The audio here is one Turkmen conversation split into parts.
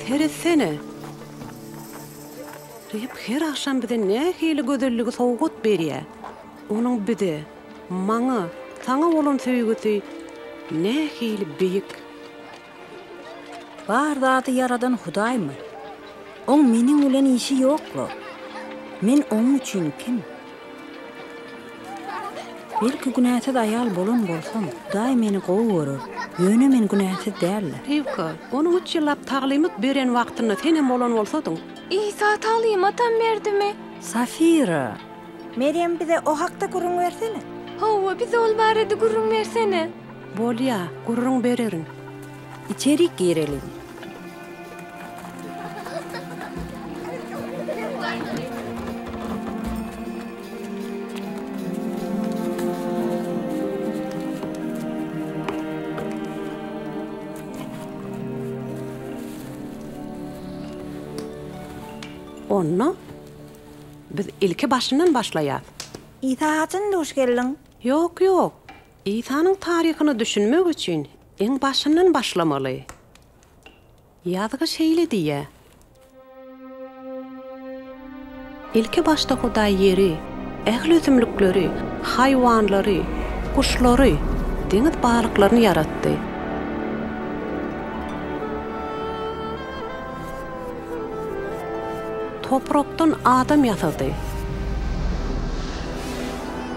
Seretsene! Reb her agşam bize nähili gözelligi sowgat berýär. Onuň bize, maňa, saňa bolan söýgüsi nähili beýik! Bar zady ýaradan Hudaýmy? Oň meniň bilen işi ýok-la. Men Oň üçin kim? Belki günäsiz aýal bolan bolsam, Hudaý meni gowy görer. Ýöne men günäsiz däl-le. Rewka, Onuň üç ýyllap taglymat beren wagtynda senem bolan bolsadyň. Isa taglymatam berdimi? Safira! Merýem bize o hakda gürrüň bersene. Hawa, bize ol barada gürrüň bersene. Bolýa, gürrüň bererin. Içerik gireliň. Onda biz ilki başyndan başlaýas. Isa haçan duş geldiň? Ýok, ýok. Isanyň taryhyna düşünmek üçin iň başyndan başlamaly. Ýazgy şeýle diýýär, Ilki başda Hudaý ýeri, ähli ösümlikleri, haýwanlary, guşlary, deňiz balyklaryny ýaratdy. Toprakdan adam ýasady.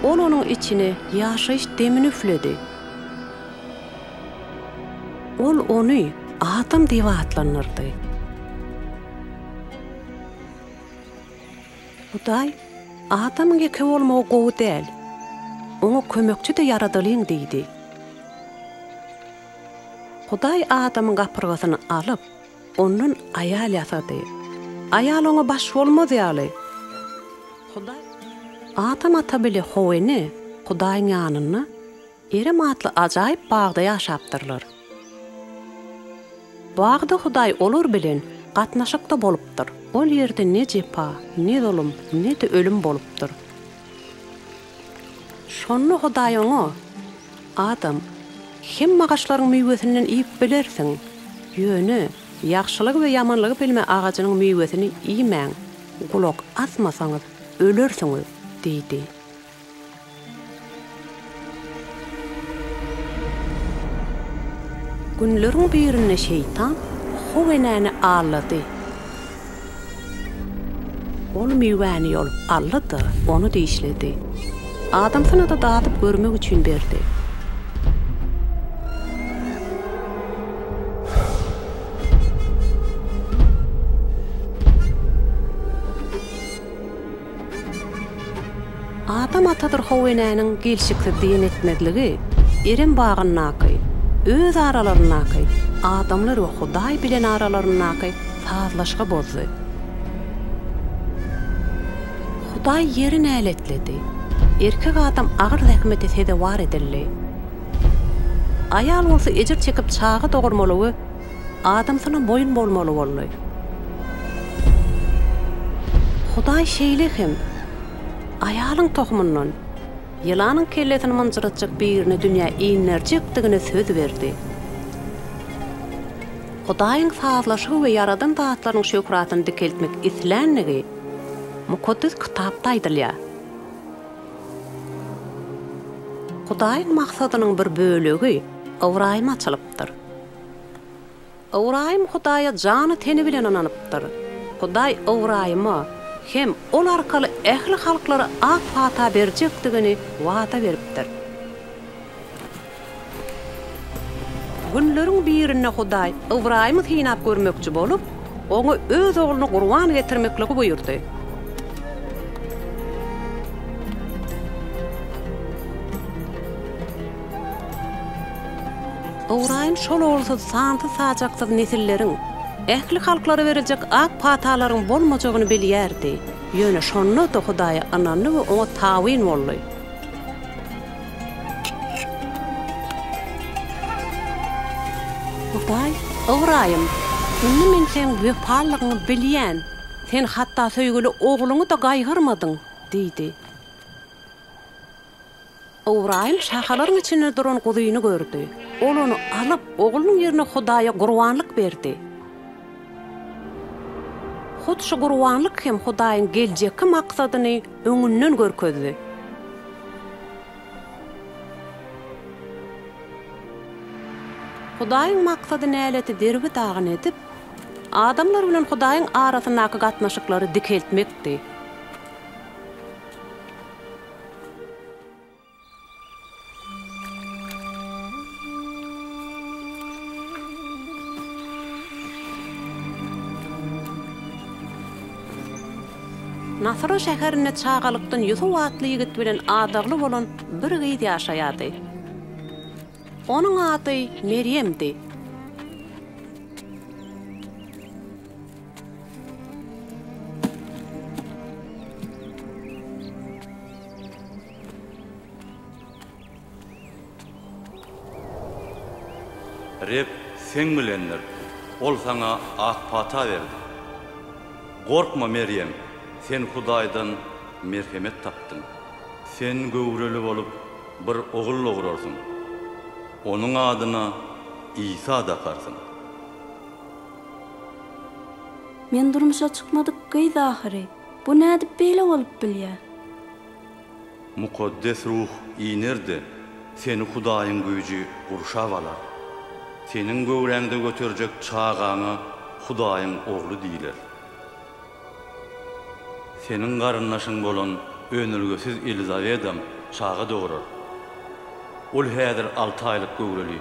Ol onuň içine ýaşaýyş demini üfledi. Ol ony Adam diýip atlandyrdy. Hudaý, Adamyň ýeke bolmagy gowy däl. Oňa kömekçi-de ýaradalyň diýdi. Hudaý Adamyň gapyrgasyny alyp, ondan aýal ýasady. Aýal oňa baş bolmaz ýaly, Hudaý Adam ata bile How ene Hudaýyň ýanynda Erem atly ajaýyp bagda ýaşapdyrlar. Bagda Hudaý olar bilen gatnaşykda bolupdyr. Ol ýerde ne jepa, ne zulum, ne-de ölüm bolupdyr. Şonda Hudaý oňa, Adam, hemme agaçlaryň miwesinden iýip bilersiň, ýöne ýagşylygy we ýamanlygy bilme agajynyň miwesini iýmäň, gulak asmasaňyz, ölersiňiz diýdi. Günleriň birinde şeýtan How enäni aldady. Ol miwäni ýolup aldy-da, ony dişledi. Adamsyna-da dadyp görmek üçin berdi. Adam atadyr How enäniň gelşiksiz diýen etmezligi Erem bagyndaky, öz aralaryndaky, adamlar we Hudaý bilen aralaryndaky sazlaşygy bozdy. Hudaý ýeri näletledi. Erkek adam agyr zähmete sezewar edildi. Aýal bolsa ejir çekip çaga dogurmaly we adamsyna boýun bolmaly boldy. Hudaý şeýle hem aýalyň tohumyndan ýylanyň kellesini mynjyratjak birini dünýä inderjekdigine söz berdi. Hudaýyň sazlaşygy we ýaradan zatlarynyň şöhratyny dikeltmek isländigi Mukaddes Kitapda aýdylýar. Hudaýyň maksadynyň bir bölegi Ybraýyma açylypdyr. Ybraýym Hudaýa jany-teni bilen ynanypdyr. Hudaý Ybraýyma hem ol arkaly ähli halklara ak pata berjekdigini wada beripdir. Günleriň birinde Hudaý Ybraýymy synap görmekçi bolup, oňa öz ogluny gurban getirmekligi buýurdy. Ybraýym şol ogulsyz sansyz-sajaksyz nesilleriň, ähli halklara beriljek ak patalaryň bolmajagyny bilýärdi. Ýöne şonda-da Hudaýa ynandy we oňa tabyn boldy. Hudaý, Ybraýym, indi men seň wepalylygyňy bilýän, sen hatda söýgüli ogluňy-da gaýgyrmadyň diýdi. Ybraýym şahalaryň içinde duran guzyny gördi. Ol ony alyp, oglunyň ýerine Hudaýa gurbanlyk berdi. Hut şu gurbanlyk hem Hudaýyň geljekki maksadyny öňünden görkezdi. Hudaýyň maksady näleti derbi-dagyn edip, adamlar bilen Hudaýyň arasyndaky gatnaşyklary dikeltmekdi. Nasyra şäherinde çagalykdan Ýusup atly ýigit bilen adagly bolan bir gyz ýaşaýardy. Onuň ady Merýemdi. Reb seň bilendir, Ol saňa ak pata berdi. Gorkma, Merýem, sen Hudaýdan merhemet tapdyň. Sen göwreli bolup, bir ogul dograrsyň. Onuň adyna Isa dakarsyň. Men durmuşa çykmadyk gyz ahyry. Bu nädip beýle bolup bilýär? Mukaddes Ruh iner-de, seni Hudaýyň güýji gurşap alar. Seniň göwräňde göterjek çagaňa Hudaýyň Ogly diýler. Seniň garyndaşyň bolan önelgesiz Elizawedam çaga dograr. Ol häzir alty aýlyk göwreli.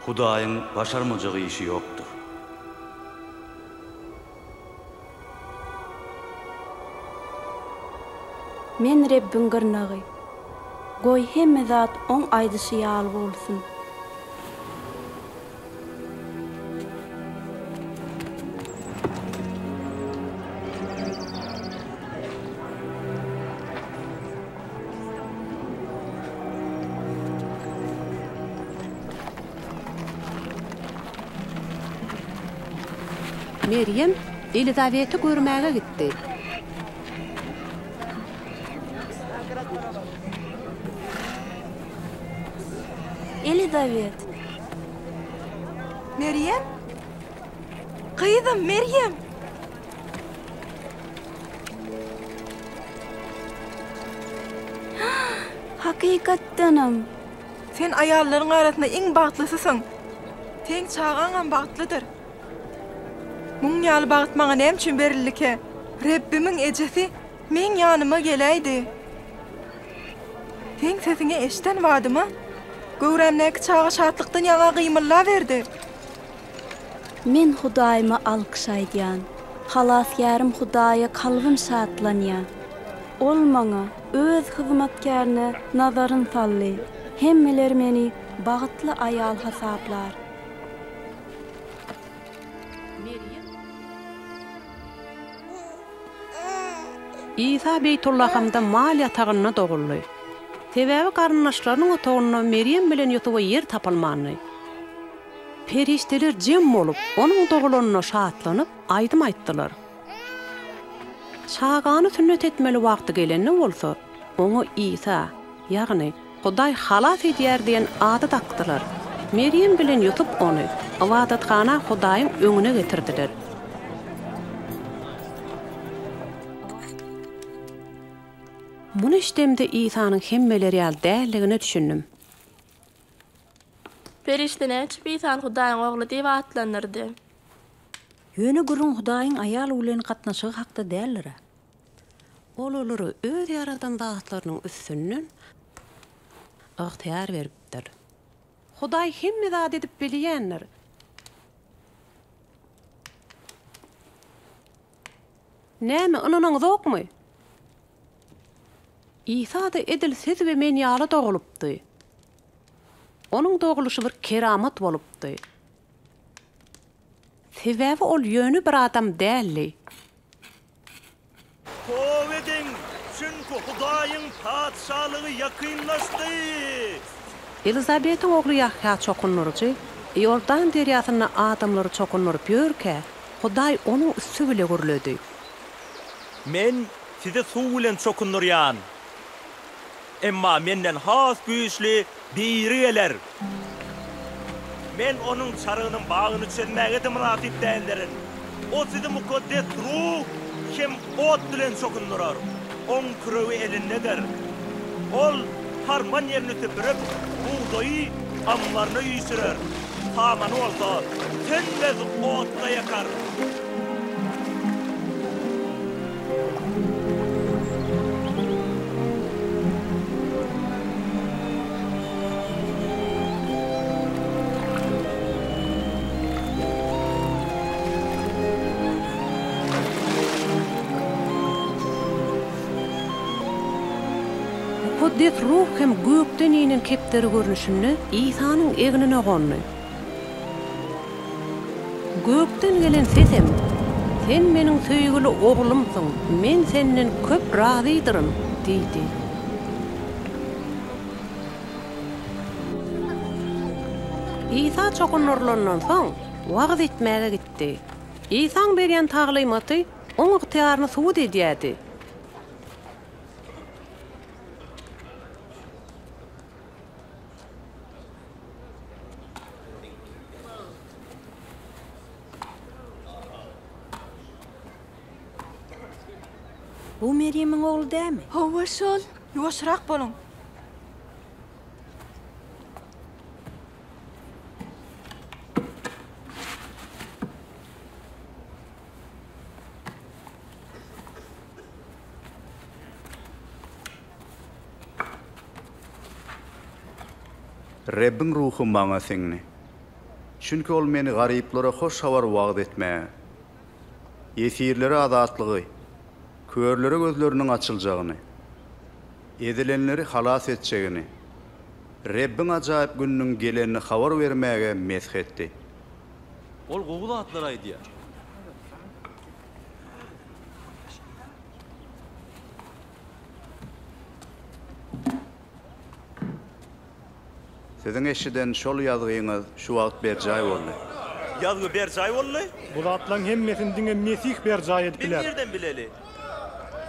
Hudaýyň başarmajak işi ýokdur. Men Rebbiň gyrnagy. Goý, hemme zat Oň aýdyşy ýaly bolsun. Merýem Elizabeti görmäge gitdi. Elizabet! Merýem? Gyzym, Merýem! Hakykatdanam! Sen aýallaryň arasynda iň bagtlysysyň. Seň çagaňam bagtlydyr. Muň ýaly bagt maňa näme üçin berildikä? Rebbimiň ejesi meň ýanyma geläýdi. Seň sesiňi eşiden badyma, göwrämdäki çaga şatlykdan ýaňa gymyldaberdi. Men Hudaýyma alkyş aýdýan, Halasgärim Hudaýa kalbym şatlanýar. Ol maňa, Öz hyzmatkärine nazaryn saldy, hemmeler meni bagtly aýal hasaplar. Isa Beýtullahamda mal ýatagynda doguldy. Sebäbi garyndaşlarynyň otagynda Merýem bilen Ýusuba ýer tapylmandy. Perişdeler jem bolup, onuň dogulanyna şatlanyp, aýdym aýtdylar. Çagany sünnet etmeli wagty gelende bolsa, oňa Isa, ýagny Hudaý halas edýär diýen ady dakdylar. Merýem bilen Ýusup ony ybadathana Hudaýyň öňüne getirdiler. Muny eşidemde Isanyň hemmeler ýaly däldigine düşündim. Perişde näme üçin Isany Hudaýyň Ogly diýip atlandyrdy? Ýöne gürrüň Hudaýyň aýal bilen gatnaşygy hakda däldir-ä. Ol olara öz ýaradan zatlarynyň üstünden ygtyýar beripdir. Hudaý hemme zady edip bilýändir. Näme, ynanaňyzokmy? Isa-da edil siz we men ýaly dogulypdy. Onuň dogulyşy bir keramat bolupdy. Sebäbi ol ýöne bir adam däldi. Toba ediň, çünki Hudaýyň Patyşalygy ýakynlaşdy! Elizabetiň ogly Ýahýa çokundyryjy Iordan derýasynda adamlary çokundyryp ýörkä, Hudaý onuň üsti bile gürledi. Men sizi suw bilen çokundyrýan. Emma menden has güýçli Biri geler. Men Onuň çarygynyň bagyny çözmäge-de mynasyp däldirin. O sizi Mukaddes Ruh hem ot bilen çokundyrar. Oň küregi elindedir. Ol harman ýerini süpürip, bugdaýy ammaryna üýşürer, samany bolsa sönmez otda ýakar. Mukaddes Ruh hem gökden inen kepderi görnüşinde Isanyň egnine gondy. Gökden gelen sesem, Sen Meniň söýgüli Oglumsyň, Men Senden köp razydyryn diýdi. Isa çokundyrylandan soň, wagyz etmäge gitdi. Isaň berýän taglymaty Oň ygtyýaryny subut edýärdi. Bu Merýemiň ogly dälmi? Hawa, şol. Ýuwaşrak boluň. Rebbiň Ruhy maňa siňdi. Çünki Ol meni garyplara hoş habar wagyz etmäge, ýesirlere azatlygy, körlere gözleriniň açyljagyny, ezilenleri halas etjegini, Rebbiň ajaýyp gününiň gelenini habar bermäge mesh etdi. Ol gowy zatlar aýdýar. Siziň eşiden şol ýazgyňyz şu wagt berjaý boldy. Ýazgy berjaý boldy? Bu zatlaryň hemmesini diňe Mesih berjaý edip Biz biler. nirden bileli?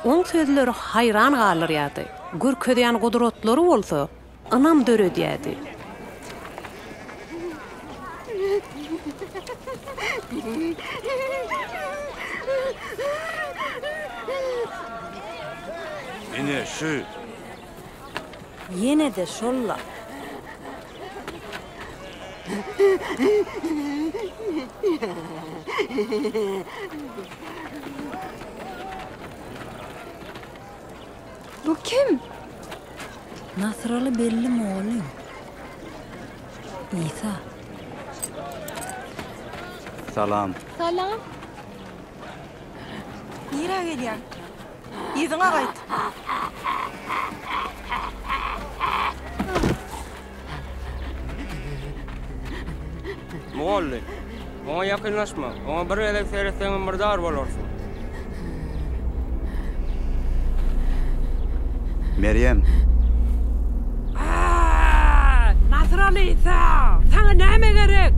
Oň sözleri haýran galdyrýardy, görkezýän gudratlary bolsa ynam döredýärdi. Ine, şu. Ýene-de şol-la. Bu kim? Nasyraly belli mugallym. Isa. Salam. Salam. Nirä gelýäň? Yzyňa gaýt. Mugallym, oňa ýakynlaşma, oňa bir gezek seretseňem murdar bolarsyň. Merýem. A-a, Nasyraly Isa, saňa näme gerek?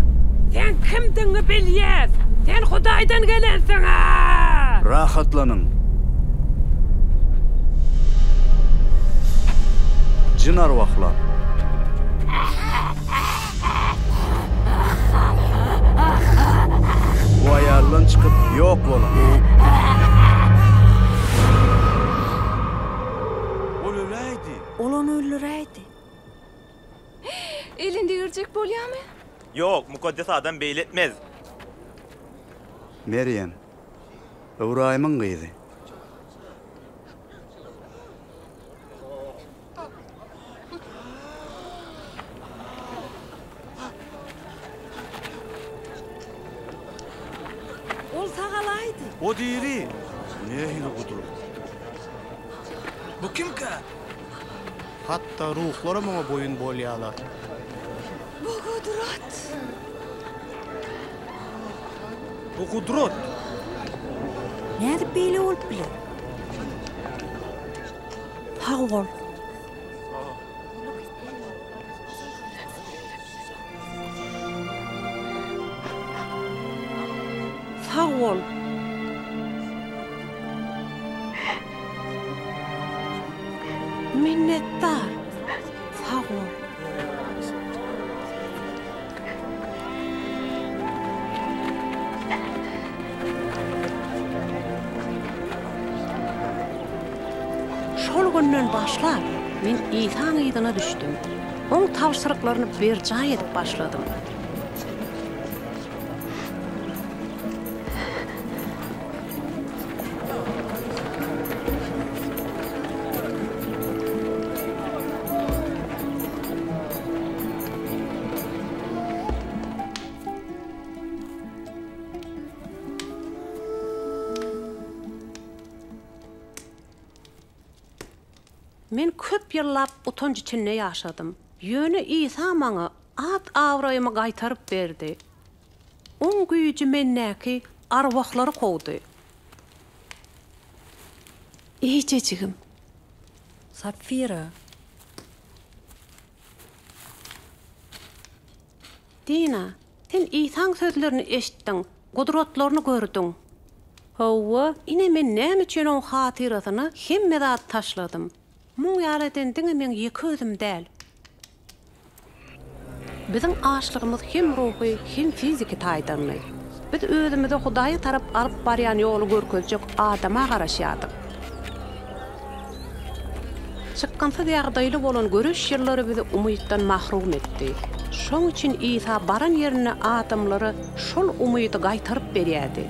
Seň kimdigiňi bilýäs! Sen Hudaýdan gelensiň-ä! Rahatlanyň! Jyn arwahlar! Bu aýaldan çykyp, ýok boluň! Ol öläýdi. Ol ony öldüräýdi. Elini degirjek bolýamy? Ýok, mukaddes adam beýle etmez. Merýem, Ybraýymyň gyzy. Ol sagalaýdy. O diri. Nähili gudrat! Bu kimkä? Hatda ruhlaram oňa boýun bolýarlar. Bu gudrat! Bu gudrat! Nädip beýle bolup biler? Sag bol. Sag bol. Minnetdar. Sag bol. Şol günden başlap, men Isaň yzyna düşdüm. Oň tabşyryklaryny berjaý edip başladym. Men köp ýyllap utanç içinde ýaşadym. Ýöne Isa maňa at-abraýymy gaýtaryp berdi. Oň güýji mendäki arwahlary kowdy. Eýjejigim. Sapfira. Dina, sen Isaň sözlerini eşitdiň, gudratlaryny gördüň. Hawa, ine men näme üçin oň hatyrasyna hemme zady taşladym. Muň ýaly eden diňe meň ýeke özüm däl. Biziň açlygymyz hem ruhy, hem fiziki taýdandy. Biz özümizi Hudaýa tarap alyp barýan ýoly görkezjek adama garaşýardyk. Çykgynsyz ýagdaýly bolan göreş ýyllary bizi umytdan mahrum etdi. Şoň üçin Isa baran ýerinde adamlara şol umydy gaýtaryp berýärdi.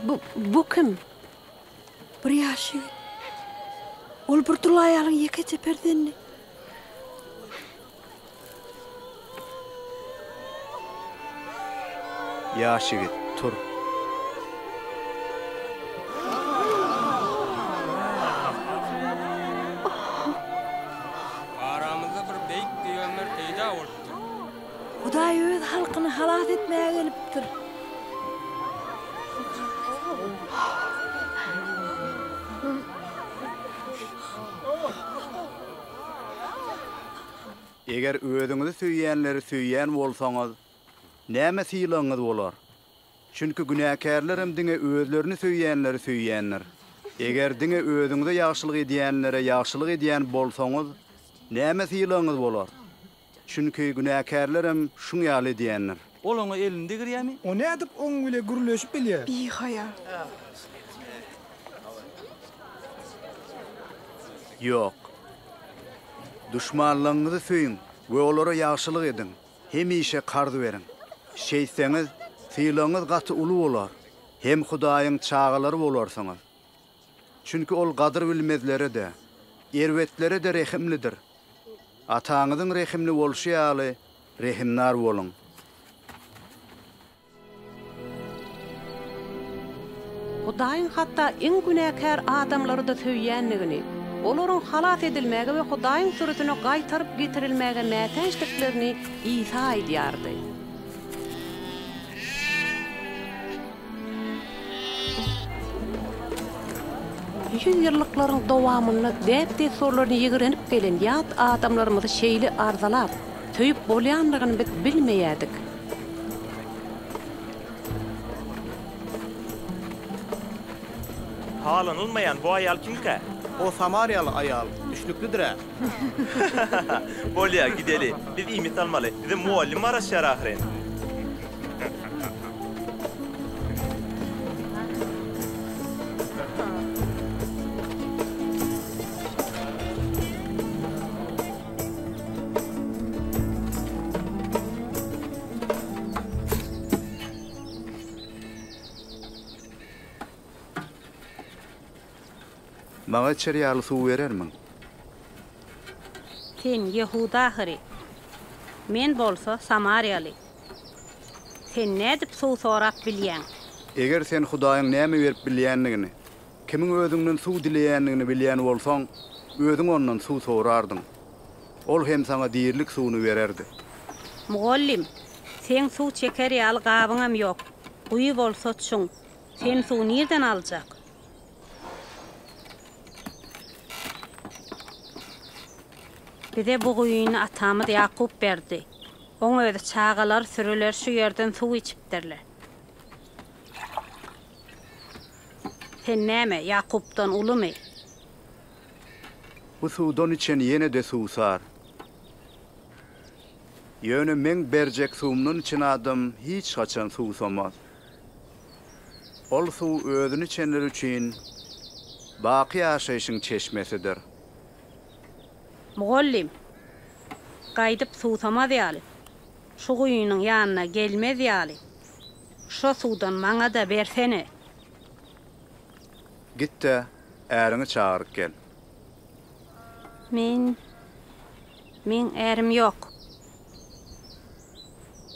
Bu, bu kim? Bir ýaş ýigit. Ol bir dul aýalyň ýekeje perzendi. Ýaş ýigit, tur. Aramyzda bir beýik pygamber peýda bolupdyr. Hudaý öz halkyny halas etmäge gelipdir. Eger özüňizi söýýänleri söýýän bolsaňyz, näme sylagyňyz bolar? Çünki günäkärlerem diňe özlerini söýýänleri söýýändir. Eger diňe özüňize ýagşylyk edýänlere ýagşylyk edýän bolsaňyz, näme sylagyňyz bolar? Çünki günäkärlerem şuň ýaly edýändir. Ol oňa elini degirýärmi? O nädip oň bile gürleşip bilýär? Bihaýa. Ýok. Duşmanlaryňyzy söýüň we olara ýagşylyk ediň, hemişe karz beriň. Şeýtseňiz, sylagyňyz gaty uly bolar, hem Hudaýyň çagalary bolarsyňyz. Çünki Ol gadyr bilmezlere-de, erbetlere-de rehimlidir. Ataňyzyň rehimli bolşy ýaly, rehimdar boluň. Hudaýyň hatda iň günäkär adamlary-da söýýändigini, olaryň halas edilmäge we Hudaýyň sürüsine gaýtaryp getirilmäge mätäçdiklerini Isa aýdýardy. Ýüzýyllyklaryň dowamynda däp-dessurlaryny ýigrenip gelen ýat adamlarymyzy şeýle arzalap, söýüp bolýanlygyny biz bilmeýärdik. Halanylmaýan bu aýal kimkä? O samariýaly aýal, düşnüklidir-ä. Bolýa, gideli. Biz iýmit almaly. Bize mugallym garaşýar ahyryn. Maňa içer ýaly suw berermiň? Sen ýehudy ahyry, men bolsa samariýaly. Sen nädip suw sorap bilýäň? Eger sen Hudaýyň näme berip bilýändigini, kimiň özüňden suw dileýändigini bilýän bolsaň, özüň ondan suw sorardyň. Ol hem saňa dirilik suwuny bererdi. Mugallym, Seň suw çeker ýaly gabyňam ýok. Guýy bolsa çuň. Sen suwy nirden aljak? Bize bu guýyny atamyz Ýakup berdi. Oň özi çagalary, sürüleri şu ýerden suw içipdirler. Sen näme, Ýakupdan ulumy? Bu suwdan içen ýene-de suwsar. Ýöne Meň berjek suwumdan içen adam hiç haçan suwsamaz. Ol suw özüni içenler üçin baky ýaşaýşyň çeşmesidir. Mugallym, gaýdyp suwsamaz ýaly, şu guýynyň ýanyna gelmez ýaly, şo suwdan maňa-da bersene. Git-de, äriňi çagyryp gel. Men, meň ärim ýok.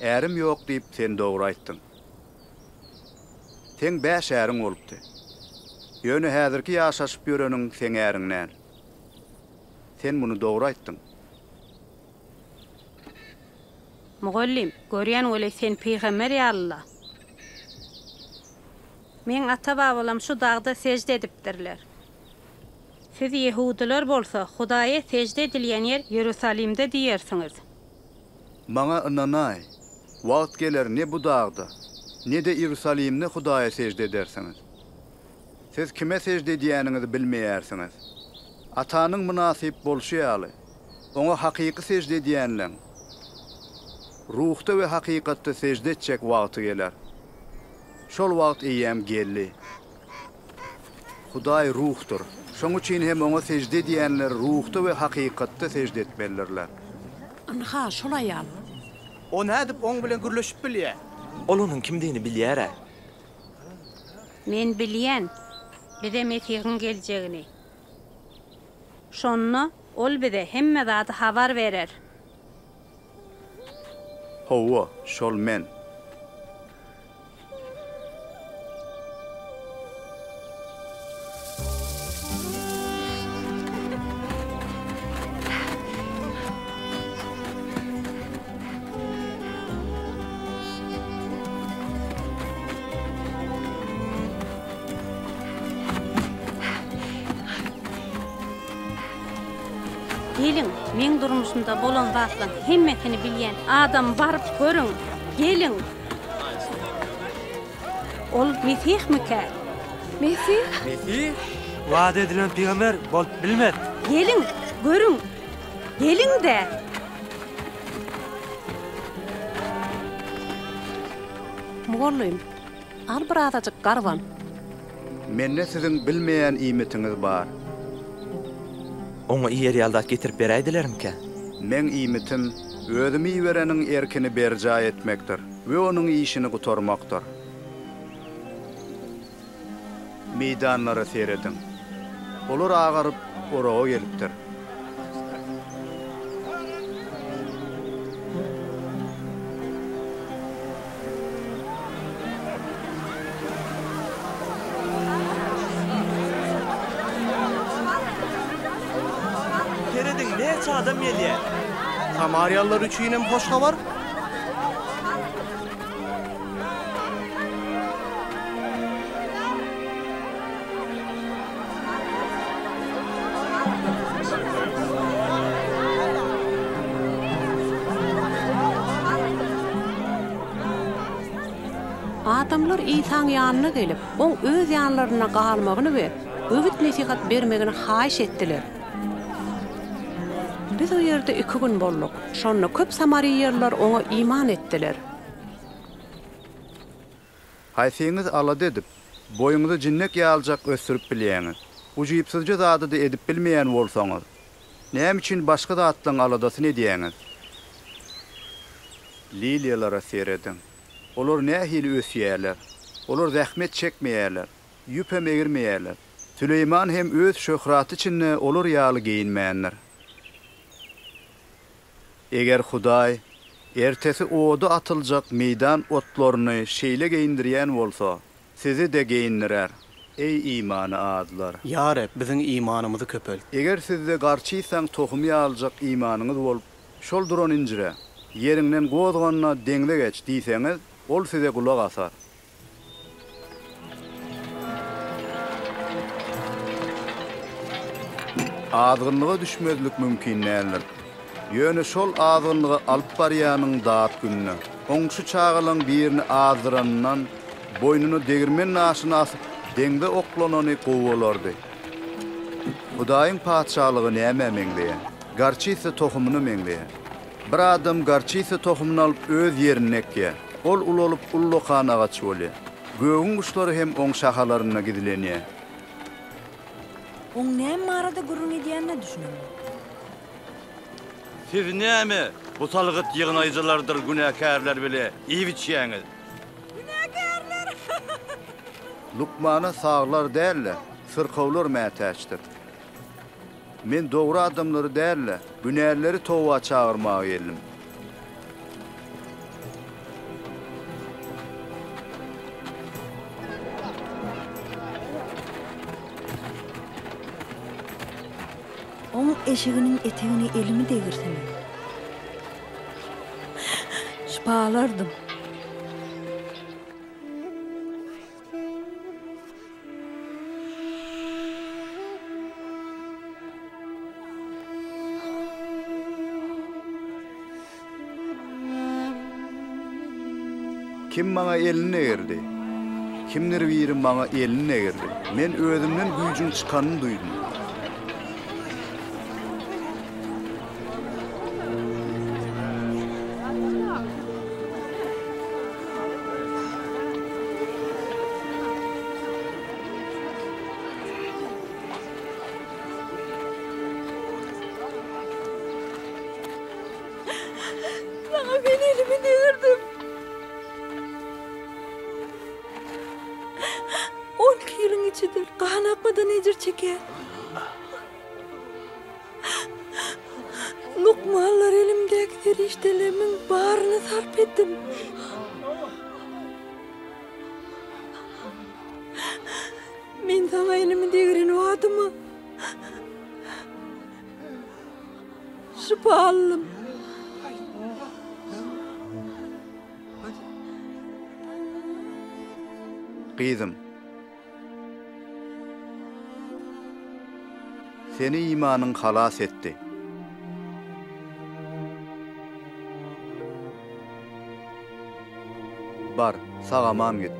Ärim ýok diýip sen dogry aýtdyň. Seň bäş äriň bolupdy. Ýöne häzirki ýaşaşyp ýöreniň seň äriň däl. Sen muny dogry aýtdyň. Mugallym, görýän weli sen pygamber ýaly-la. Meň ata-babalam şu dagda sežde edipdirler. Siz ýehudylar bolsa, Hudaýa sežde edilýän ýer Iýerusalimde diýersiňiz. Maňa ynanaý, wagt geler ne bu dagda, ne-de Iýerusalimde Hudaýa sežde edersiňiz. Siz kime sežde edýäniňizi bilmeýärsiňiz. Atanyň mynasyp bolşy ýaly, Oňa hakyky sežde edýänleň, ruhda we hakykatda sežde etjek wagty geler. Şol wagt eýýäm geldi. Hudaý Ruhdur. Şoň üçin hem Oňa sežde edýänler ruhda we hakykatda sežde etmelidirler. Ynha, şol aýal. O nädip oň bilen gürleşip bilýär? Ol onuň kimdigini bilýär-ä. Men bilýän, bize Mesihiň geljegini. Şonda Ol bize hemme zady habar berer. Hawa, şol men. Geliň, meň durmuşymda bolan zatlaň hemmesini bilýän adamy baryp görüň. Geliň! Ol Mesihmikä? Mesih? Mesih? Wada edilen pygamber bolup bilmez. Geliň, görüň! Geliň-de! Mugallym, al birazajyk garban. Mende siziň bilmeýän iýmitiňiz bar. Oňa iýer ýaly zat getirip beräýdilermikä? Meň iýmitim, özümi ibereniň erkini berjaý etmekdir we onuň işini gutarmakdyr. Meýdanlara serediň. Olar agaryp, oraga gelipdir. Serediň, näçe adam gelýär! Samariýalylar üçin hem hoş habar. Adamlar Isaň ýanyna gelip, Oň öz ýanlarynda galmagyny we öwüt-nesihat bermegini haýyş etdiler. Biz o ýerde iki gün bolduk. Şonda köp samariýalylar Oňa iman etdiler. Haýsyňyz alada edip, boýuňyzy jinnek ýalyjak ösdürip bilýäňiz? Ujypsyzja zady-da edip bilmeýän bolsaňyz, näme üçin başga zatlaň aladasyny edýäňiz? Liliýalara serediň. Olar nähili ösýärler. Olar zähmet çekmeýärler, ýüpem egirmeýärler. Süleýman hem öz şöhraty içinde olar ýaly geýinmändir. Eger Hudaý ertesi oda atyljak meýdan otlaryny şeýle geýindirýän bolsa, sizi-de geýindirer, eý imany azlar! Ýa Reb, biziň imanymyzy köpelt. Eger sizde garçysaň tohumy ýalyjak imanyňyz bolup, şol duran injire. Ýeriňden gozgan-da, deňze geç diýseňiz, ol size gulak asar. Azgynlyga düşmezlik mümkin däldir. Ýöne şol azgynlyga alyp barýanyň dat gününe. Oň şu çagalaň birini azdyranyndan, boýnuna degirmen daşyny asyp, deňze oklanany gowy bolardy. Hudaýyň Patyşalygy nämä meňzeýär? Gorçisa tohumyna meňzeýär. Bir adam gorçisa tohumyny alyp öz ýerinde ekýär. Ol ulalyp ullakan agaç bolýar. Gögüň guşlary hem oň şahalarynda gizlenýär. Oň näme barada gürrüň edýänine düşünemok. Siz näme bu salgyt ýygnaýjylardyr günäkärler bile iýip-içýäňiz? Günäkärler! Lukmana saglar däl-de, syrkawlar mätäçdir. Men dogry adamlary däl-de, günälileri toba çagyrmaga geldim. Oň eşiginiň etegine elimi degirsemem, şypalardym. Kim maňa elini degirdi? Kimdir biri maňa elini degirdi. Men özümden güýjüň çykanyny duýdum. Saňa men elimi degirdim. 12 ýylyň içidir, gan akmadan ejir çekýän. Lukmanlar elimdäki serişdelerimiň baryny sarp etdim. Men saňa elimi degiren badyma şypa aldym. Gyzym. Seni imanyň halas etdi. Bar, sag-aman git.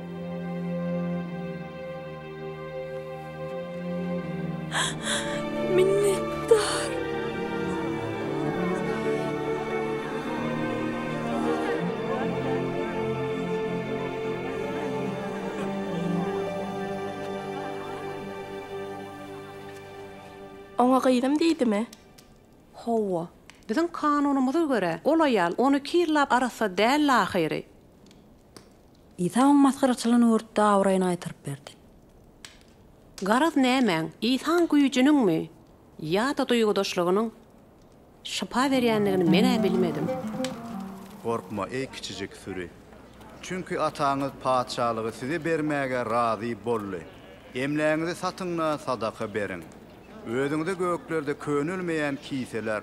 Minnetdar. Oňa gyzym diýdimi? Hawa. Biziň kanunymyza görä, ol aýal 12 ýyllap arassa däldi ahyry. Isa oň masgaraçylygyny görüp-de abraýyny gaýtaryp berdi. Garaz nämäň, Isaň güýjüniňmi ýa-da duýgudaşlygynyň şypa berýändigini men-ä bilmedim. Gorkma, eý kiçijik süri! Çünki Ataňyz Patyşalygy size bermäge razy boldy. Emlägiňizi satyň-da, sadaka beriň. Özüňize göklerde könelmeýän kiseler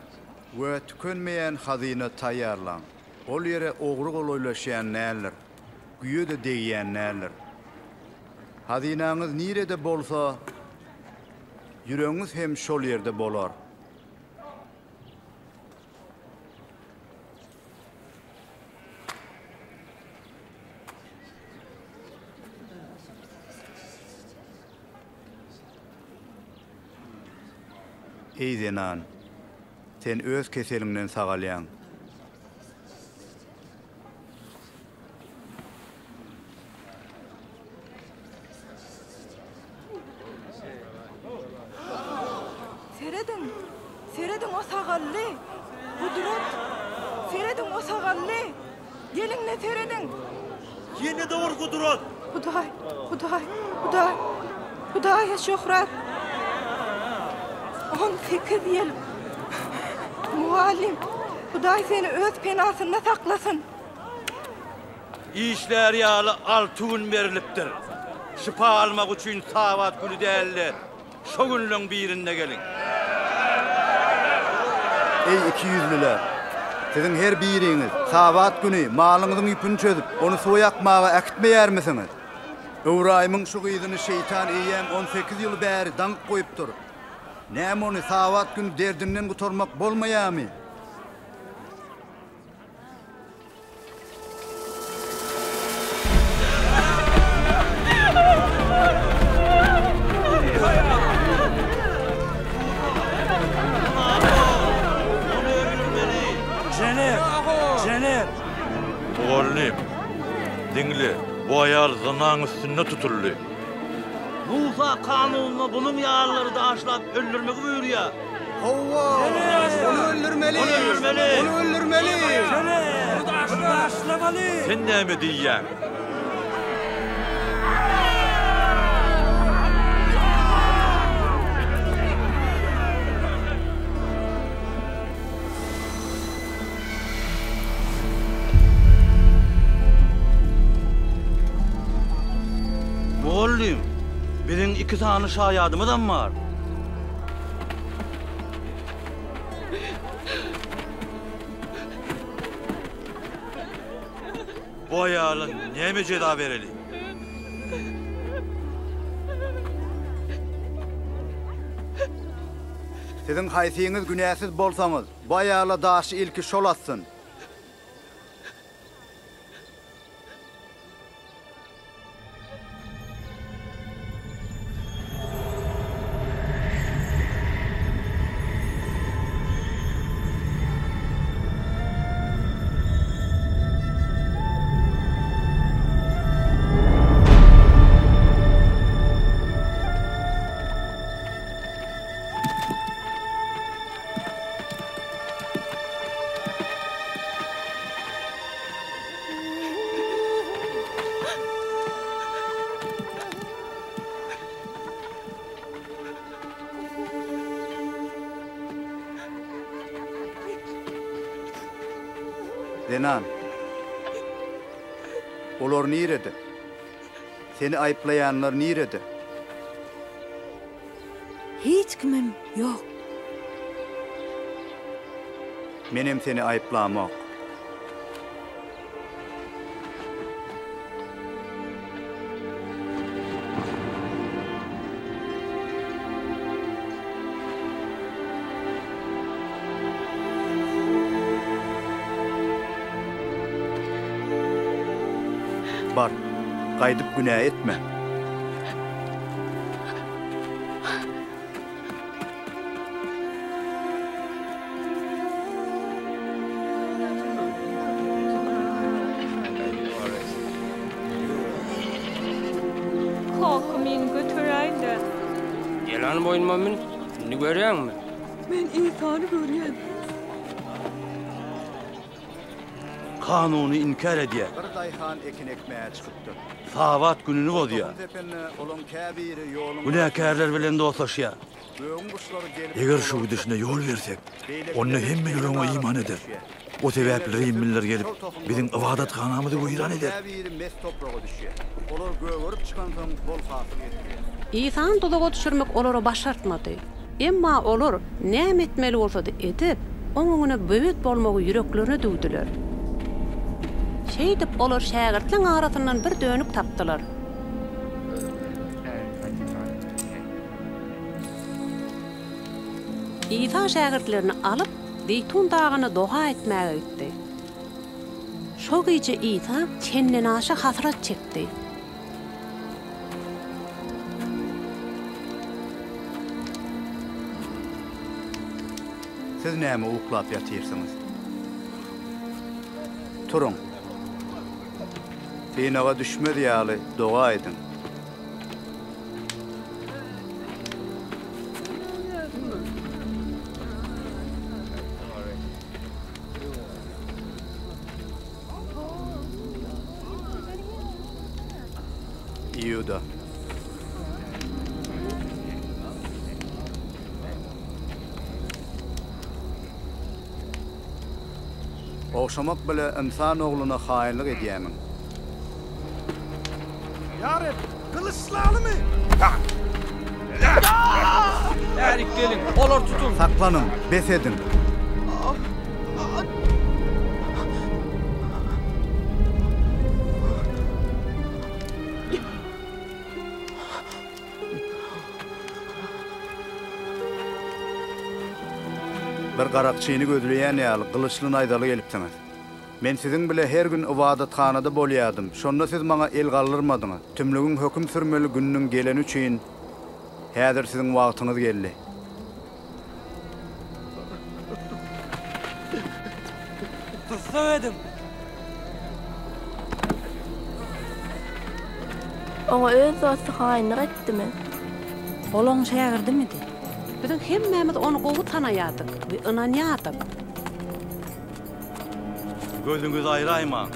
we tükenmeýän hazyna taýýarlaň. Ol ýere ogry golaýlaşýan däldir, güýe-de degýän däldir. Hazynaňyz nirede bolsa, ýüregiňiz hem şol ýerde bolar. Eý zenan, sen öz keseliňden sagalýaň. Serediň! Serediň, o sagaldy! Gudrat! Serediň, o sagaldy! Geliň-de serediň! Ýene-de bir gudrat! Hudaý! Hudaý! Hudaý! Hudaýa şöhrat! 18 ýyl! Mugallym, Hudaý seni öz penasynda saklasyn! Işlär ýaly alty gün berlipdir. Şypa almak üçin Sabat güni däl-de, şo günleň birinde geliň. Eý, ikiýüzlüler! Siziň her biriňiz Sabat güni malyňyzyň ýüpüni çözüp, ony suwa ýakmaga äkitmeýärmisiňiz? Ybraýymyň şu gyzyny şeýtan eýýäm 18 ýyl bäri daňyp goýupdyr. Näme ony Sabat güni derdinden gutarmak bolmaýarmy? Jener! Jener! Mugallym, diňle, bu aýal zynaň üstünde tutuldy. Musa kanunynda bunuň ýalylary daşlap öldürmegi buýurýar. Hawa, ony öldürmeli! Ony öldürmeli! Ony öldürmeli! Ony daşlamaly! Sen näme diýýäň? Mugallym, biziň iki sany şaýadymyzam bar. Bu aýala näme jeza bereli? Siziň haýsyňyz günäsiz bolsaňyz, bu aýala daşy ilki şol atsyn. Zenan, olar nirede? Seni aýyplaýanlar nirede? Hiç kimem ýok. Menem seni aýyplamok. Bar, gaýdyp günä etme. Kaka meni göteräýdä. Gel hany boýnuma mün, indi görýäňmi? Men Isany görýän. Kanuny inkär edýär. Bir daýhan ekin ekmäge çykypdyr. Sabat gününi bozýar. Tohum sepende olaň käbiri ýoluň Günäkärler bilen dostlaşýar. Gögüň guşlary gelip Eger şu olary gidişine ýol bersek, Beýlekileri onda hemmeler ýeriň oňa iman arasyna eder. düşýär. O sebäpli Beýlekileri rimliler gelip, şol tohumlary biziň toplaýar. ybadathanamyzy weýran Tohumlaryň eder. käbiri mes topraga düşýär. Olar gögerip çykansoň bol hasyl getirýär. Isany duzaga düşürmek olara başartmady. Emma olar näme etmeli bolsady edip, Oň öňüne böwet bolmagy ýüreklerine düwdüler. Şeýdip, olar şägirtleň arasyndan bir dönük tapdylar. Isa şägirtlerini alyp, Zeýtun dagyna doga etmäge gitdi. Şo gije Isa çendenaşa hasrat çekdi. Siz näme uklap ýatyrsyňyz? Turuň. Synaga düşmez ýaly doga ediň. Iuda. Ogşamak bile ynsan ogluna haýynlyk edýämiň? Ýa Reb, gylyçlalymy? Bärik geliň, olary tutuň! Saklanyň, bes ediň! Bir garakçyny gözleýän ýaly gylyçly naýzaly gelipsiňiz. Men siziň bile her gün ybadathanada bolýardym, şonda siz maňa el galdyrmadyňyz. Tümlügiň höküm sürmeli gününiň geleni üçin häzir siziň wagtyňyz geldi. Tussag ediň! Oňa öz dosty haýynlyk etdimi? Ol oň şägirdimidi? Biziň hemmämiz ony gowy tanaýardyk we ynanýardyk. Gözüňizi aýraýmaň.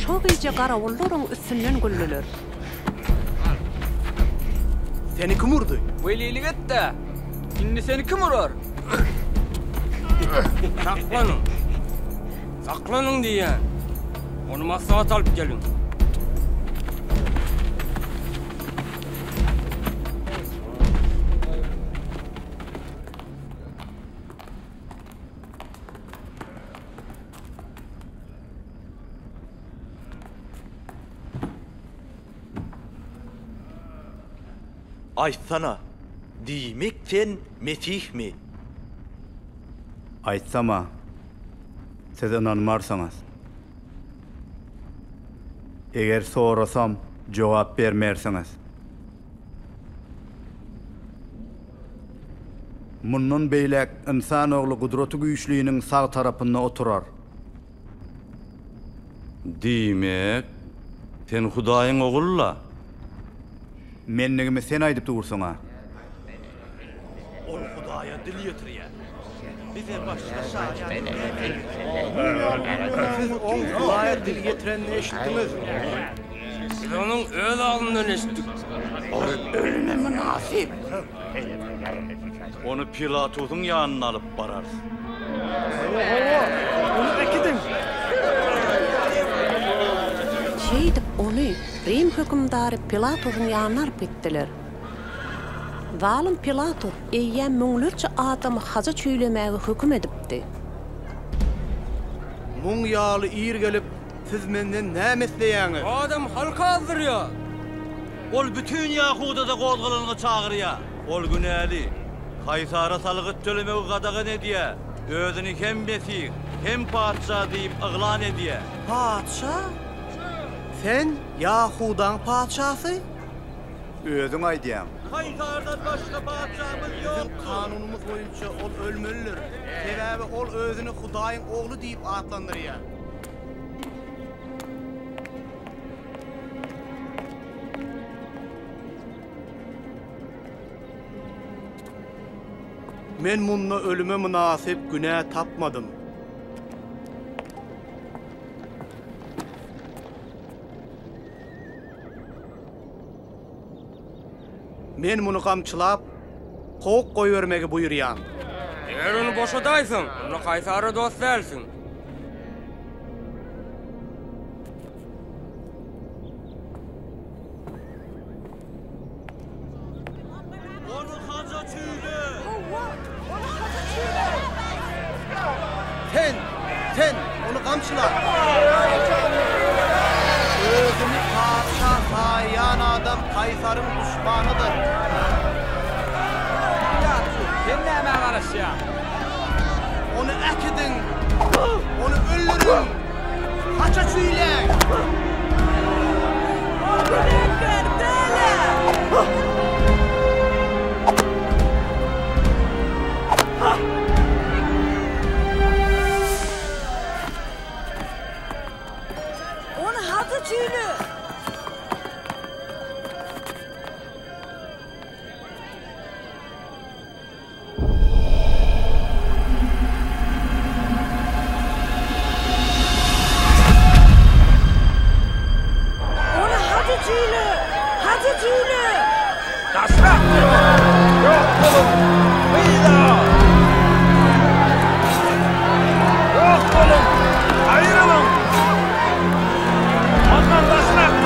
Şo gije garawullar oň üstünden güldüler. Seni kim urdy? Welilik et-dä! Indi seni kim urar? Saklanyň! Saklanyň diýýän! Ony maslahat alyp geliň! Aýtsana, diýmek sen Mesihmi? Aýtsam-a, siz ynanmarsyňyz. Eger sorasam, jogap bermersiňiz. Mundan beýläk Ynsan Ogly Gudratygüýçliniň sag tarapynda oturar. Diýmek, sen Hudaýyň Ogul-la? Menligimi sen aýdyp dursuň-a. Ol Hudaýa dil ýetirýär. Bize başga şaýat näme gerek? Siz oň Hudaýa dil ýetirenini eşitdiňiz. Biz onuň öz agzyndan eşitdik. Ol ölüme mynasyp. Ony Pilatusyň ýanyna alyp bararys. Hawa, ony äkidiň. Şeýdip, ony Rim hökümdary Pilatusyň ýanyna alyp gitdiler. Zalym Pilatus eýýäm müňlerçe adamy haja çüýlemäge höküm edipdi. Muň ýaly ir gelip, siz menden näme isleýäňiz? Bu adam halky azdyrýar. Ol bütin Ýahudada gozgalaňa çagyrýar. Ol günäli. Kaýsara salgyt tölemegi gadagan edýär. Özüni hem Mesih, hem patyşa diýip yglan edýär. Patyşa? Sen Ýahudaň patyşasy? Özüň aýdýaň. Kaýsardan başga patyşamyz Biziň ýokdur. kanunymyz boýunça ol ölmelidir. Sebäbi ol özüni Hudaýyň Ogly diýip atlandyrýar. Men munda ölüme mynasyp günä tapmadym. Men muny gamçylap, kowup goýbermegi buýurýan. Eger ony boşadaýsaň, onda Kaýsara dost dälsiň. Ony haja çüýle! Hawa, ony haja çüýle! Sen, sen, ony gamçyla! Özüni patyşa saýýan adam kaýsaryň duşmanydyr. Pilatus, sen nämä garaşýaň? Ony äkidiň! Ony öldüriň! Haça çüýläň! Ol günäkär däl-ä! Ony haça çüýle! Ony hajy çüýle! Hajy çüýle! Daşrak duruň! Ýok boluň! Yza! Ýok boluň! Aýrylyň! Ondan daşrak duruň!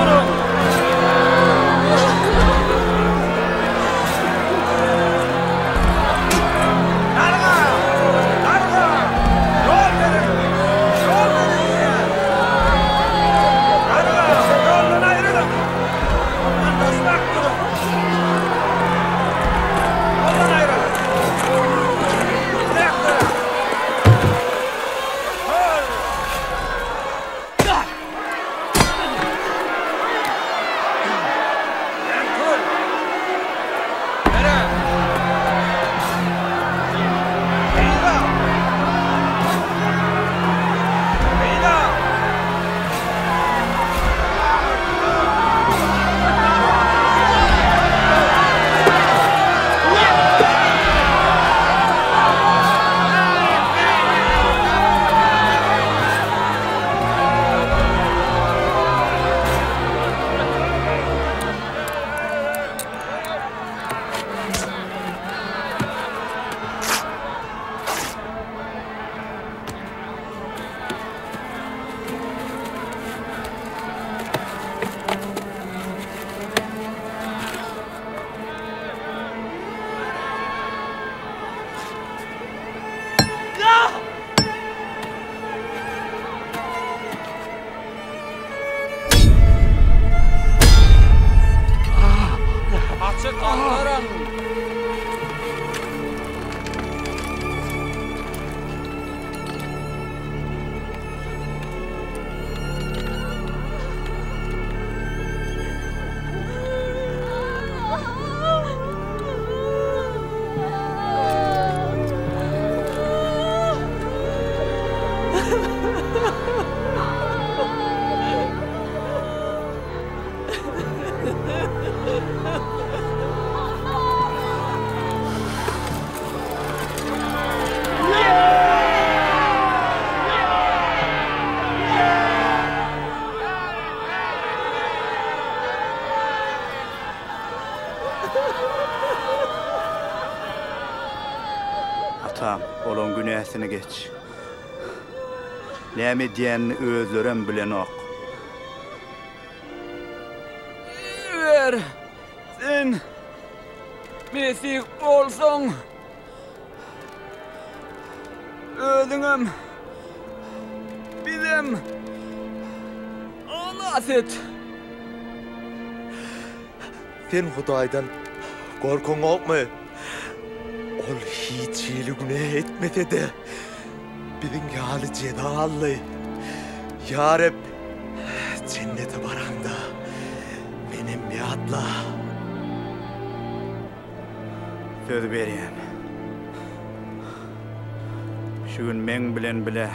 Agtaryň! Atam, olaň günäsini geç. Näme edýänini özlerem bilenok. Eger sen Mesih bolsaň, özüňem, bizem halas et. Sen Hudaýdan gorkaňokmy? Ol hiç hili günä etmese-de, biziň ýaly jeza aldy. Ýa Reb, jennete baraňda, menem ýatla. Söz berýän. Şu gün meň bilen bile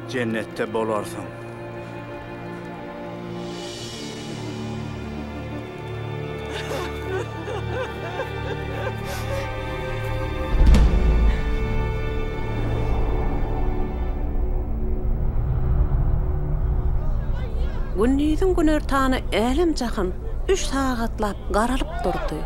jennetde bolarsyň. Gündiziň günortany älem-jahan üç sagatlap garalyp durdy.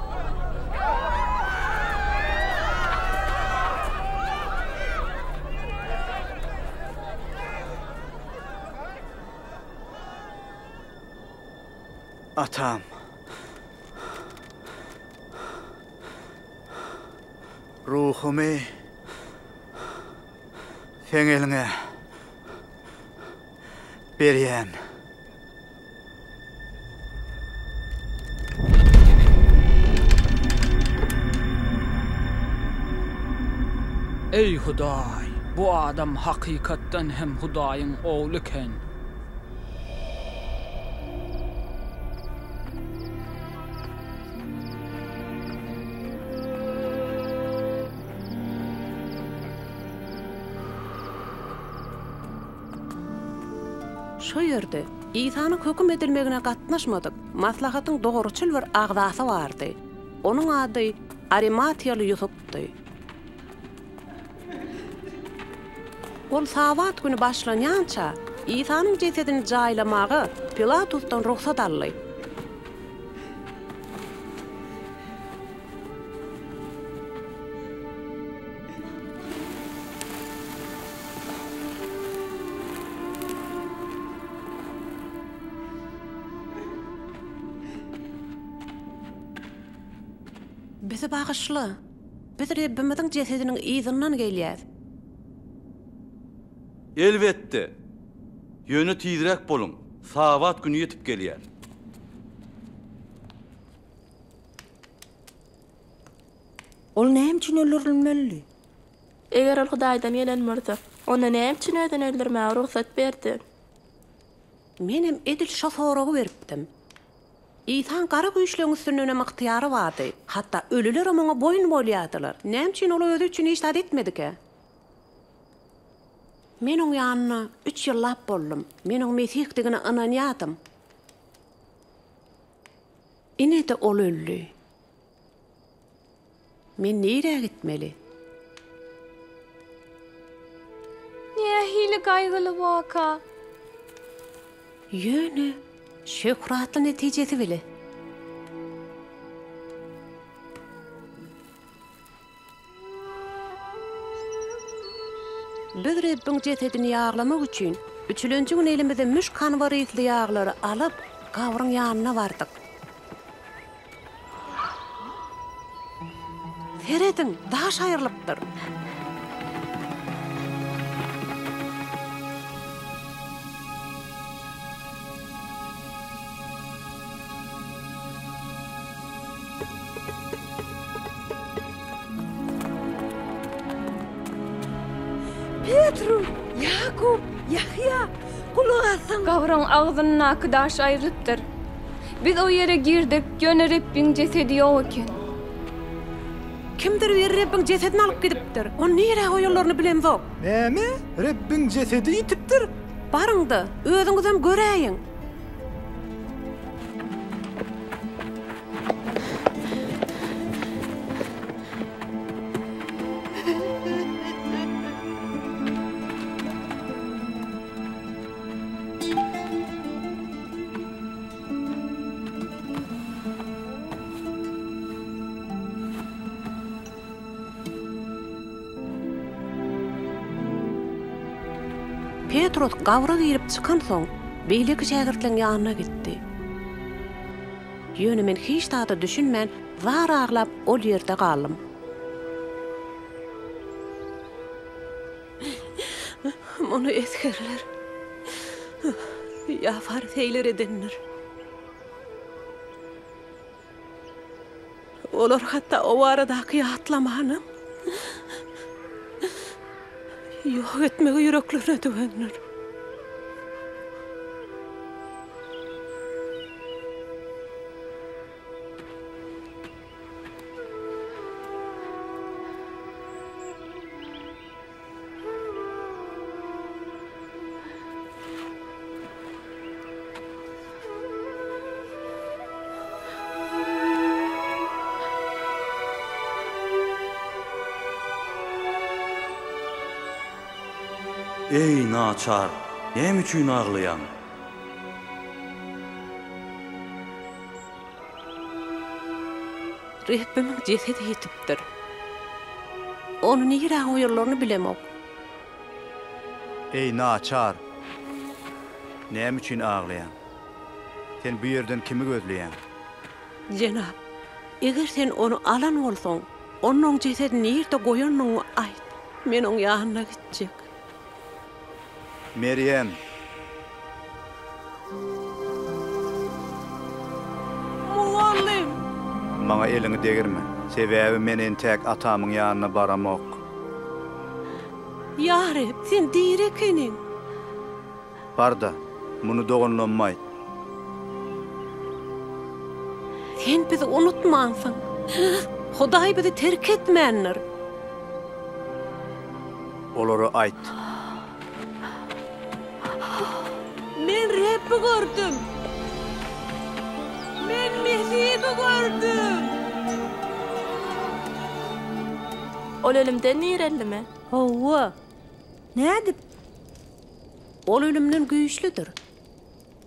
Atam. Ruhumy Seň eliňe berýän. Eý, Hudaý, bu adam hakykatdan hem Hudaýyň Ogly eken. Şo ýerde Isanyň höküm edilmegine gatnaşmadyk maslahatyň dogruçyl bir agzasy bardy. Onuň ady Arimatiýaly Ýusupdy. Ol Sabat güni başlanýança, Isanyň jesedini jaýlamaga Pilatusdan rugsat aldy. Bizi bagyşla! Biz Rebbimiziň jesediniň yzyndan gelýäs. Elbetde! Ýöne tizräk boluň, Sabat güni ýetip gelýär. Ol näme üçin öldürilmelidi? Eger ol Hudaýdan gelen bolsa, onda näme üçin özüni öldürmäge rugsat berdi? Menem edil şo soragy beripdim. Isaň gara güýçleň üstündenem ygtyýary bardy. Hatda ölülerem oňa boýun bolýardylar. Näme üçin ol özi üçin hiç zat etmedikä? Men oň ýanynda üç ýyllap boldum. Men oň Mesihdigine ynanýardym. Ine-de ol öldi. Men nirä gitmeli? Nähili gaýgyly waka! Ýöne şöhratly netijesi bile. Biz Rebbiň jesedini ýaglamak üçin, üçülenji gün elimize müşk-anbar ysly ýaglary alyp, gabryň ýanyna bardyk. Serediň, daş aýrylypdyr. Petrus, Ýakup, Ýahýa, gulak asyň! Gabryň agzyndaky daş aýrylypdyr. Biz o ýere girdik, ýöne Rebbiň jesedi ýok eken. Kimdir biri Rebbiň jesedini alyp gidipdir. Ony nirä goýanlaryny bilemzok. Näme? Rebbiň jesedi ýitipdir? Baryň-da, özüňizem göräýiň. Petrus gabra girip çykansoň, beýleki şägirtleň ýanyna gitdi. Ýöne men hiç zada düşünmän, zar aglap ol ýerde galdym. Muny esgerler ýa fariseýler edendir. Olar hatda o baradaky ýatlamanam ýok etmegi ýüreklerine düwendir. Eý, naçar, näme üçin aglaýaň? Rebbimiň jesedi ýitipdir. Ony nirä goýanlaryny bilemok. Eý, naçar! Näme üçin aglaýaň? Sen bu ýerden kimi gözleýäň? Jenap, eger sen ony alan bolsaň, onda oň jesedini nirde goýanyňy aýt. Men oň ýanyna gitjek. Merýem! Mugallym! Maňa eliňi degirme, sebäbi men entäk Atamyň ýanyna baramok. Ýa Reb, Sen diri ekeniň! Bar-da, muny doganlaryma aýt. Sen bizi unutmansyň. Hudaý bizi terk etmändir. Olara aýt. Men Rebbi gördüm! Men Mesihi gördüm! Ol ölümden direldimi? Hawa. Nädip? Ol ölümden güýçlüdir.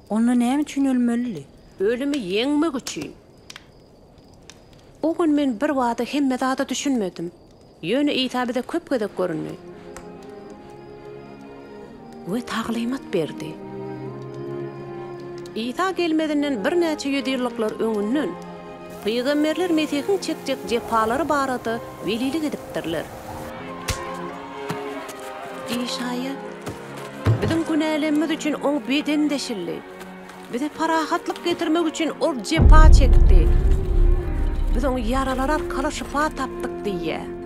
Onda näme üçin ölmelidi? Ölümi ýeňmek üçin. O gün men birbada hemme zada düşünmedim. Ýöne Isa bize köp gezek göründi we taglymat berdi. Isa gelmezinden birnäçe ýüzýyllyklar öňünden, pygamberler Mesihiň çekjek jepalary barada welilik edipdirler. Işaýa, Biziň günälerimiz üçin Oň bedeni deşildi. Bize parahatlyk getirmek üçin Ol jepa çekdi. Biz Oň ýaralary arkaly şypa tapdyk diýýär.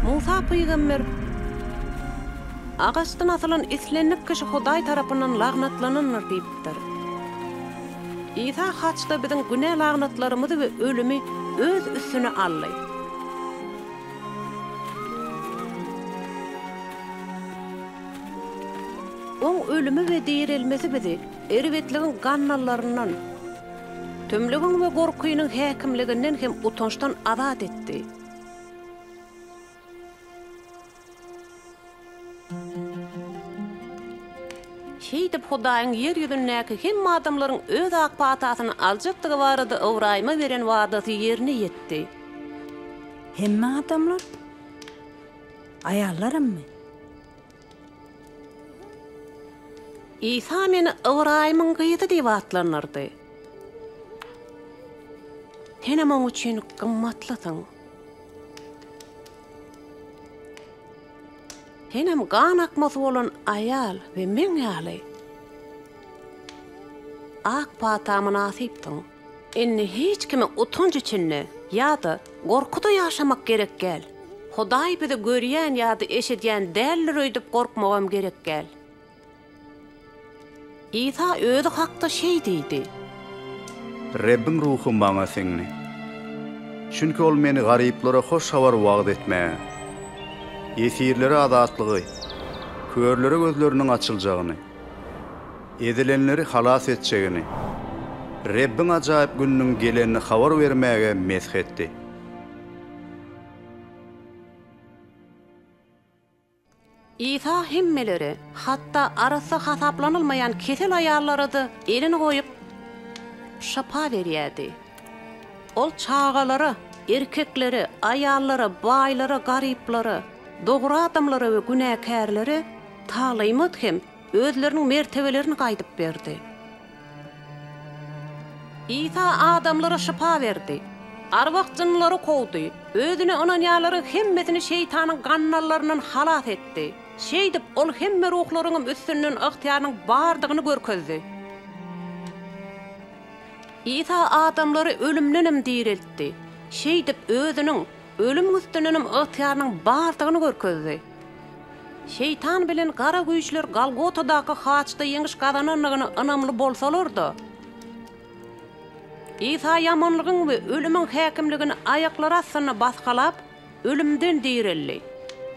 Musa pygamber, Agaçdan asylan islendik kişi Hudaý tarapyndan lagnatlanandyr diýipdir. Isa haçda biziň günä lagnatlarymyzy we ölümi Öz üstüne aldy. Oň ölümi we direlmesi bizi erbetligiň gandallaryndan, tümlügiň we gorkynyň häkimliginden hem utançdan azat etdi. Şeýdip, Hudaýyň ýer ýüzündäki hemme adamlaryň Öz ak patasyny aljakdygy barada Ybraýyma beren wadasy ýerine ýetdi. Hemme adamlar? Aýallarammy? Isa meni Ybraýymyň gyzy diýip atlandyrdy. Senem oň üçin gymmatlysyň. Senem gan akmasy bolan aýal we meň ýaly. Ak pata mynasypsyň. Indi hiç kime utanç içinde ýa-da gorkuda ýaşamak gerek däl. Hudaý bizi görýän ýa-da eşidýän däldir öýdüp gorkmagam gerek däl. Isa özi hakda şeý diýdi. Rebbiň Ruhy maňa siňdi. Çünki Ol meni garyplara hoş habar wagyz etmäge, ýesirlere azatlygy, körlere gözleriniň açyljagyny, ezilenleri halas etjegini, Rebbiň ajaýyp gününiň gelenini habar bermäge mesh etdi. Isa hemmelere, hatda arassa hasaplanylmaýan kesel aýallara-da elini goýup, şypa berýärdi. Ol çagalara, erkeklere, aýallara, baýlara, garyplara, dogry adamlara we günäkärlere taglymat hem özleriniň mertebelerini gaýdyp berdi. Isa adamlara şypa berdi. Arwah-jynlary kowdy, Özüne ynanýanlaryň hemmesini şeýtanyň gandallaryndan halas etdi. Şeýdip, Ol hemme ruhlaryňam üstünden ygtyýarynyň bardygyny görkezdi. Isa adamlary ölümdenem direltdi. Şeýdip, Özüniň ölümiň üstündenem ygtyýarynyň bardygyny görkezdi. Şeýtan bilen gara güýçler Golgotadaky haçda ýeňiş gazanandygyna ynamly bolsalar-da, Isa ýamanlygyň we ölümiň häkimligini aýaklary astynda basgylap, ölümden direldi.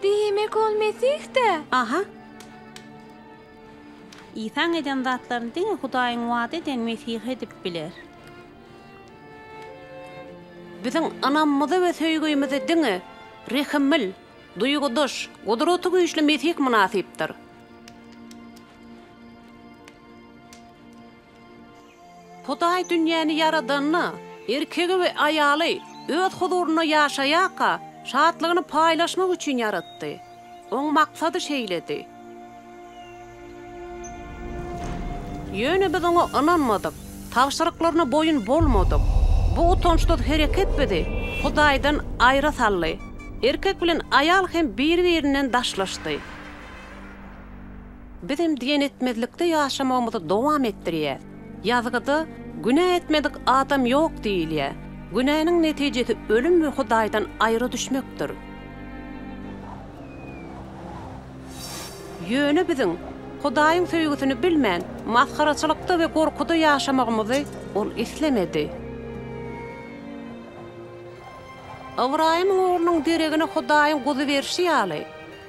Diýmek, ol Mesih-dä? Aha. Isaň eden zatlaryny diňe Hudaýyň wada eden Mesihi edip biler. Biziň ynamymyza we söýgimize diňe rehiml, duýgudaş, gudraty güýçli Mesih mynasypdyr. Hudaý dünýäni ýaradanda, erkegi we aýaly Öz huzurynda ýaşaýarka, şatlygyny paýlaşmak üçin ýaratdy. Oň maksady şeýledi. Ýöne biz Oňa ynanmadyk, tabşyryklaryna boýun bolmadyk. Bu utançsyz hereket bizi Hudaýdan aýra saldy. Erkek bilen aýal hem biri-birinden daşlaşdy. Bizem diýen etmezlikde ýaşamagymyzy dowam etdirýäs. Ýazgyda, Günä etmedik adam ýok diýilýär. Günäniň netijesi ölüm we Hudaýdan aýra düşmekdir. Ýöne biziň Hudaýyň söýgüsini bilmän, masgaraçylykda we gorkuda ýaşamagymyzy Ol islemedi. Ybraýymyň oglunyň deregine Hudaýyň guzy berşi ýaly,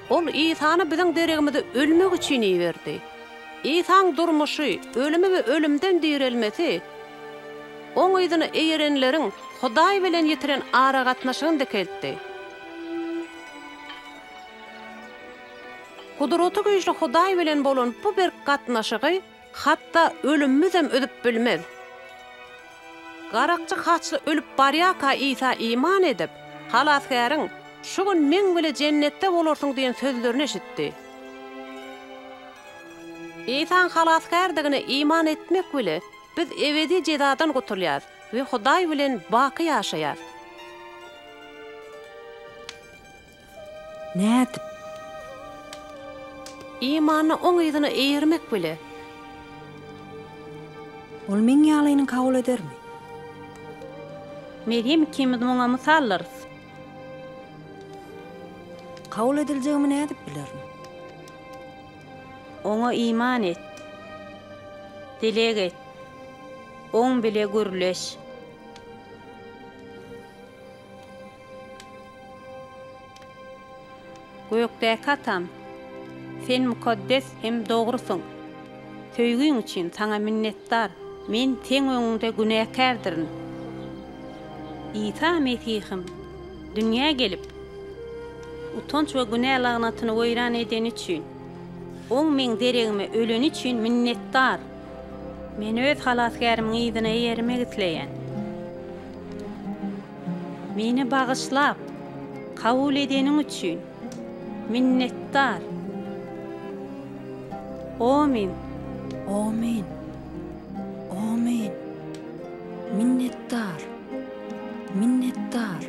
Ol Isany biziň deregimize ölmek üçin iberdi. Isaň durmuşy, ölümi we ölümden direlmesi Oň yzyna eýerenleriň Hudaý bilen ýitiren aragatnaşygyny dikeltdi. Gudraty güýçli Hudaý bilen bolan bu berk gatnaşygy hatda ölümimizem üzüp bilmez. Garakçy haçly ölüp barýarka Isa iman edip, Halasgäriň, Şu gün meň bile jennetde bolarsyň diýen sözlerini eşitdi. Isaň Halasgärdigine iman etmek bile biz ebedi jezadan gutulýarys we Hudaý bilen baky ýaşaýarys. Nädip? Imanda oň yzyna eýermek bile. Ol meň ýalyny kabul edermi? Merýem ikimiz muňa mysaldyrys. Kabul ediljegimi nädip bilerin? Oňa iman et. Dileg et. Oň bile gürleş. Gökdäki Atam, Sen mukaddes hem dogrusyň. Söýgiň üçin Saňa minnetdar. Men Seň öňüňde günäkärdirin. Isa Mesihim dünýä gelip, utanç we günä lagnatyny weýran edeni üçin, Oň meň deregime öleni üçin minnetdar. Men öz Halasgärimiň yzyna eýermek isleýän. Meni bagyşlap, kabul edeniň üçin minnetdar. Omyn. Omyn. Omyn. Minnetdar. Minnetdar.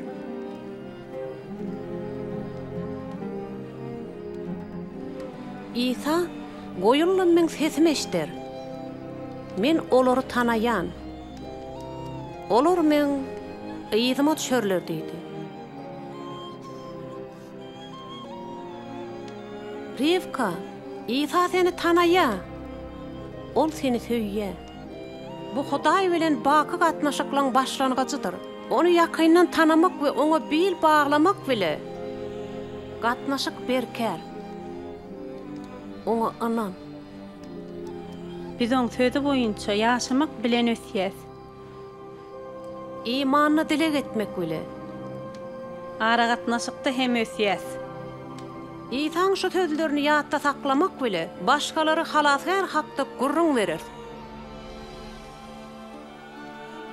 Isa, Goýullan meň sesimi eşder. Men olary tanaýan. Olar meň yzyma düşerler diýdi. Riwka, Isa seni tanaýar. Ol seni söýýär. Bu Hudaý bilen baky gatnaşyklaň başlangyjydyr. Ony ýakyndan tanamak we oňa bil baglamak bile gatnaşyk berkär. Oňa ynan. Biz Oň Sözi boýunça ýaşamak bilen ösýäs. Imanda dileg etmek bile. Aragatnaşykda hem ösýäs. Isaň şu sözlerini ýatda saklamak bile, başgalara Halasgär hakda gürrüň bereris.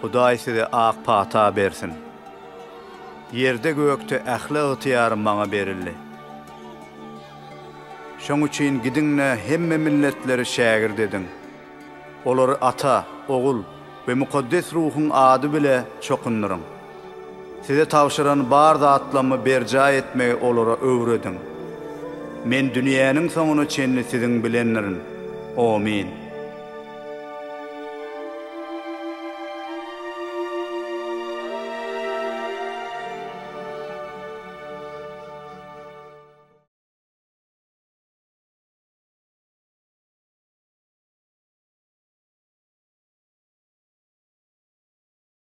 Hudaý size ak pata bersin. Ýerde-gökde ähli ygtyýar maňa berildi. Şoň üçin gidiň-de hemme milletleri şägirt ediň. Olary Ata, Ogul we Mukaddes Ruhuň ady bile çokundyryň. Size tabşyran bar zatlammy berjaý etmegi olara öwrediň. Men dünýäniň soňuna çenli siziň bilendirin. Omyn.